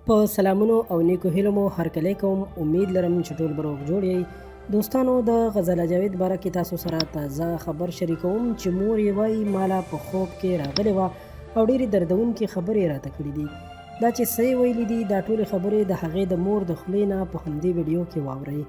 په سلامونو او نیکو هیلو مو هرکلی کوم. امید لرم چې ټول به روغ جوړ یئ. دوستانو، د غزاله جاوید باره کې تاسو سره تازه خبر شریکوم چې مور یې وایي ماله په خوب کې راغلې وه او ډېرې دردونکې خبرې یې راته کړې دي. دا چې څه یې ویلي دي، دا ټولې خبرې د هغې د مور د خولې نه په همدې ویډیو کې واورئ.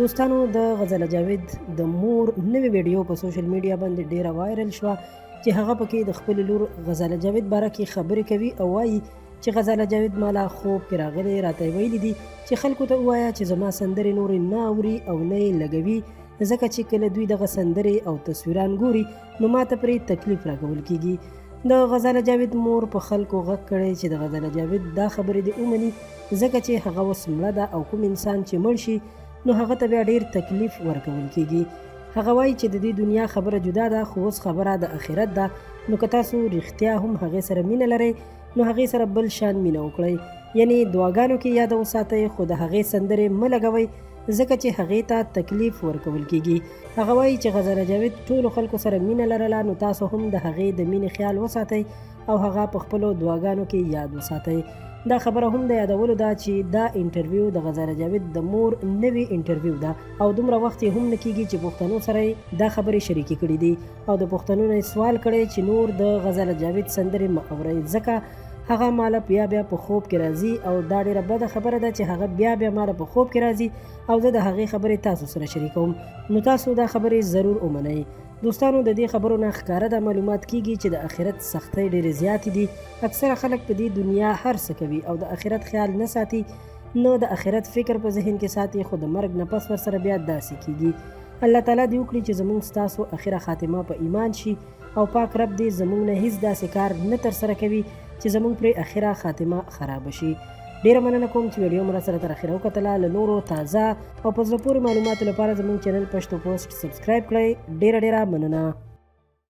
دوستانو، د غزاله جاوید د مور نوې ویډیو په سوشل میډیا باندې ډېره وایرل شوه چې هغه پکې د خپلې لور غزاله جاوید باره کې خبرې کوي او وایي چې غزاله جاوید مالا خوب کې راغلې، راته یې ویلي دي چې خلکو ته ووایه چې زما سندرې نورې نه اوري او نه یې لګوي، ځکه چې کله دوی دغه سندرې او تصویران ګوري نو ماته پرې تکلیف راکول کیږي. د غزاله جاوید مور په خلکو غږ کړی چې د غزاله جاوید دا خبرې دې ومني، ځکه چې هغه اوس مړه ده او کوم انسان چې مړ شي نو هغه ته بیا ډیر تکلیف ورکول کیږي. هغه وایي چې د دې دنیا خبره جدا ده خو اوس خبره د اخرت ده، نو که تاسو رښتیا هم هغې سره مینه لرئ نو هغې سره بل شان مینه وکړئ، یعنی دعاګانو کې یاده وساتئ، خو د هغې سندرې مه لګوئ ځکه چې هغې ته تکلیف ورکول کیږي. هغه وایي چې غزاله جاوید ټولو خلکو سره مینه لرله، نو تاسو هم د هغې د مینې خیال وساتئ او هغه په خپلو دعاګانو کې یاد وساتئ. دا خبره هم د یادولو ده چې دا انټرویو د غزاله جاوید د مور نوې انټرویو ده او دومره وخت یې هم نه کیږي چې پښتنو سره یې دا خبرې شریکې کړې دي او د پښتنو نه یې سوال کړی چې نور د غزاله جاوید سندرې مه اورئ، ځکه هغه ماله بیا بیا په خوب کې راځي او دا ډیره بده خبره ده چې هغه بیا بیا ماله په خوب کې راځي او زه د هغې خبرې تاسو سره شریکوم، نو تاسو دا خبرې ضرور ومنئ. دوستانو، د دې خبرو نه ښکاره دا معلومات کیږي چې د اخرت سختۍ ډیرې زیاتې دي. اکثره خلک په دې دنیا هر څه کوي او د اخرت خیال نه ساتي، نه د اخرت فکر په ذهن کې ساتي، خو د مرګ نه پس ورسره بیا داسې کیږي. الله تعالی دې وکړي چې زمونږ ستاسو اخره خاتمه په ایمان شي او پاک رب دې زمونږ نه هیڅ داسې کار نه ترسره کوي چې زمونږ پرې اخره خاتمه خرابه شي. ډیره مننه کوم چې ویډیو مو راسره تر اخره وکتله. له نورو تازه او په زړه پورې معلوماتو لپاره زمونږ چینل پښتو پوسټ سبسکرایب کړئ. ډیره ډیره مننه.